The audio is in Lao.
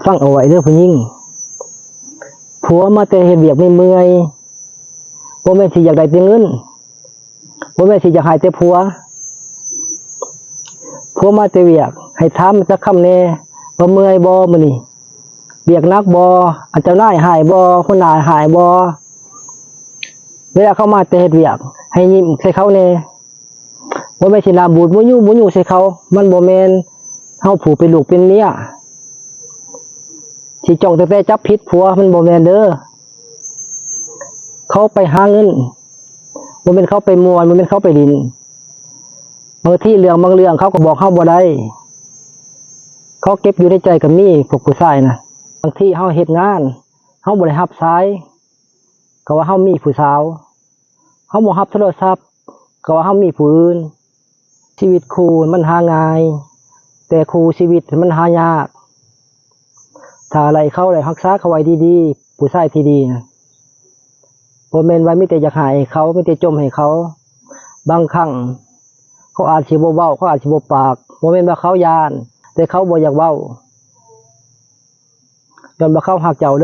ຟັງເອົາໄວ້ເດີຜູ້ຍິງ, ຜົວມາແຕ່ເຮັດວຽກເມື່ອຍໆ ບໍ່ແມ່ນຊິຢາກໄດ້ແຕ່ເງິນ, ບໍ່ແມ່ນຊິຢາກໃຫ້ແຕ່ຜົວ. ຜົວມາແຕ່ວຽກ, ໃຫ້ຖາມຈັກຄຳແດ່ ວ່າເມື່ອຍບໍ່ມື້ນີ້? ວຽກໜັກບໍ່? ອາ ເຈົ້ານາຍຮ້າຍບໍ່? ຫົວໜ້າຮ້າຍບໍ່? ເວລາເຂົາມາແຕ່ເຮັດວຽກ ໃຫ້ຍິ້ມໃສ່ເຂົາແດ່. ບໍ່ແມ່ນຊິໜ້າບູດບຸຍູ່ບຸຍູ່ໃສ່ເຂົາ, ມັນບໍ່ແມ່ນເຮົາຜູ້ເປັນລູກເປັນເມຍ ຊິຈ້ອງຕັ້ງແຕ່ຈັບຜິດຜົວ, ມັນບໍ່ແມ່ນເດີ. ເຂົາໄປຫາເງິນ, ບໍ່ແມ່ນເຂົາໄປມ່ວນ, ບໍ່ແມ່ນເຂົາໄປຫຼິ້ນ. ບາງທີເລື່ອງບາງເລື່ອງເຂົາກໍບອກເຮົາບໍ່ໄດ້, ເຂົາເກັບຢູ່ໃນໃຈກໍມີ, ພວກຜູ້ຊາຍນະ. ບາງທີເຮົາເຮັດງານ ເຮົາບໍ່ໄດ້ຮັບສາຍ ກໍວ່າເຮົາມີຜູ້ສາວ, ເຮົາບໍ່ຮັບໂທລະສັບ ກໍວ່າເຮົາມີຜູ້ອື່ນ. ຊີວິດຄູ່ມັນຫາງ່າຍ, ແຕ່ຄູ່ຊີວິດມັນຫາຍາກ. ຖ້າໄດ້ເຂົາ ໄດ້ຮັກສາເຂົາໄວ້ດີໆ, ຜູ້ຊາຍທີ່ດີນະ ບໍ່ແມ່ນວ່າມີແຕ່ຢາກໃຫ້ເຂົາ, ມີແຕ່ຈົ່ມໃຫ້ເຂົາ. ບາງຄັ້ງເຂົາອາດຊິບໍ່ເວົ້າ, ເຂົາອາດຊິບໍ່ປາກ, ບໍ່ແມ່ນວ່າເຂົາຢ້ານ, ແຕ່ເຂົາບໍ່ຢາກເວົ້າ, ຍ້ອນວ່າເຂົາຮັກເຈົ້າເດີ.